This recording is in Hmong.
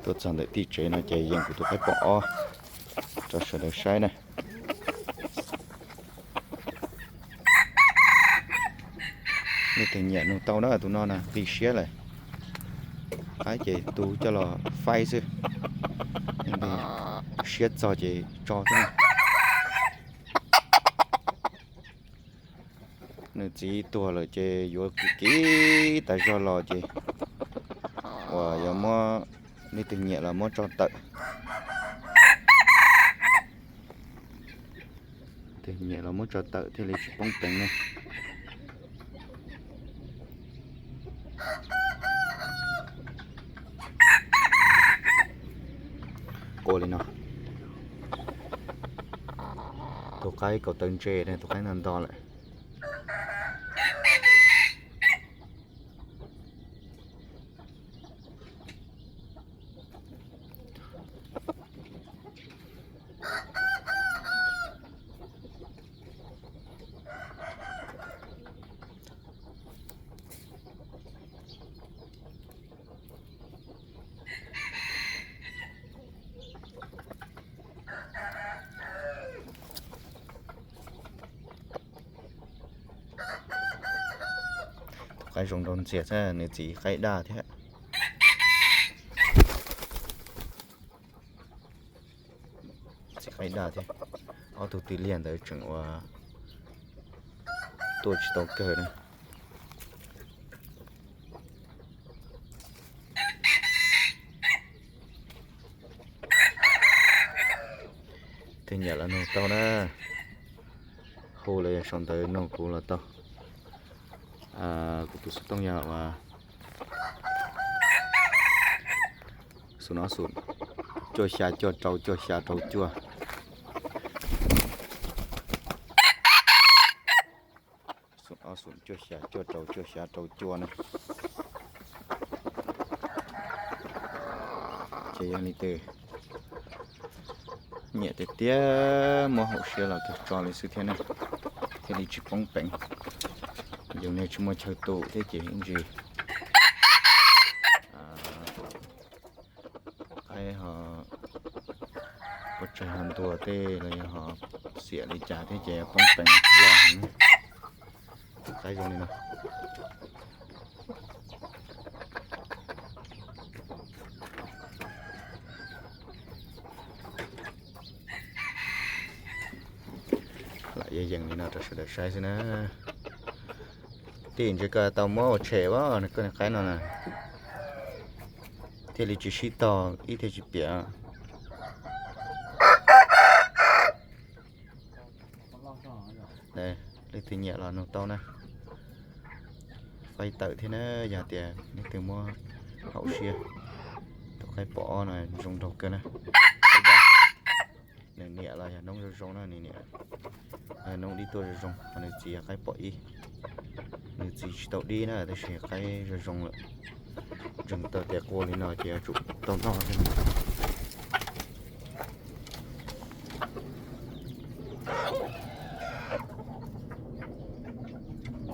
Tuaj txog ntawm tim tsev no ces yees kuv tus qaib pom ob rau sawv daws saib na. Nej twg nyiam nug tau na, tus no na qis siab lawm. Qaib ces tu coj los faib xwb. Siab txog ces tso xwb na. Nws txiv tuag lawm ces yuav kiv kiv tas zog los ces uas yog muab, nej twg nyiam los muab tso tawm. Twg nyiam los muab tso tawm thiaj li tsis poob peev ne. Qua li no. Tus qaib kaum tawv ntse ne, tus qaib nto nto lawm. Tus qaib zoo nraug ntxiag xwb, nws txiv qaib daj thiab. Txiv qaib daj thiab. Ob tug twg liag ntawd tseem ua tuaj tsis tau kawg na. Twg nyiam los nug tau na. Hu los yog sau ntawv nug kuv los tau. Kuv tus xov tooj yog xum ob xum cuaj xya cuaj rau cuaj xya rau cuaj. Xum ob xum cuaj xya cuaj rau cuaj xya rau cuaj na. Ces yog leej twg nyiam tiag tiag muab haum siab los tso li xwb thiab na, thiaj li tsis poob peev. Yus niag tsis muaj chaw tu thiab ces ib ntsis qaib ho ua tsawg ho ntuag tej los yog ho xiam li cas thiab ces poob peev loj heev. Qaib zoo li no. Lam yees li no rau sawv daws saib xwb na. Tij ntsis koj tau muab ua tshem as, koj niag qaib no na, thiaj li tsis sib tog ib thiaj tsis piam. Leej twg nyiam los nug tau na. Faib tawm thiab na, yog tias leej twg muab haum siab. Tus qaib pom ob no zoo nraug kawg na. Nws niam los yog noob zoo zoo na, nws niam noob dib tuaj zoo zoo, ho nws txiv yog qaib pom ib. Nws txiv tsis tau dib na, tab sis qaib zoo zoo lawm. Ntseeg tau tias qua li no ces yuav tsum tau noj thiab.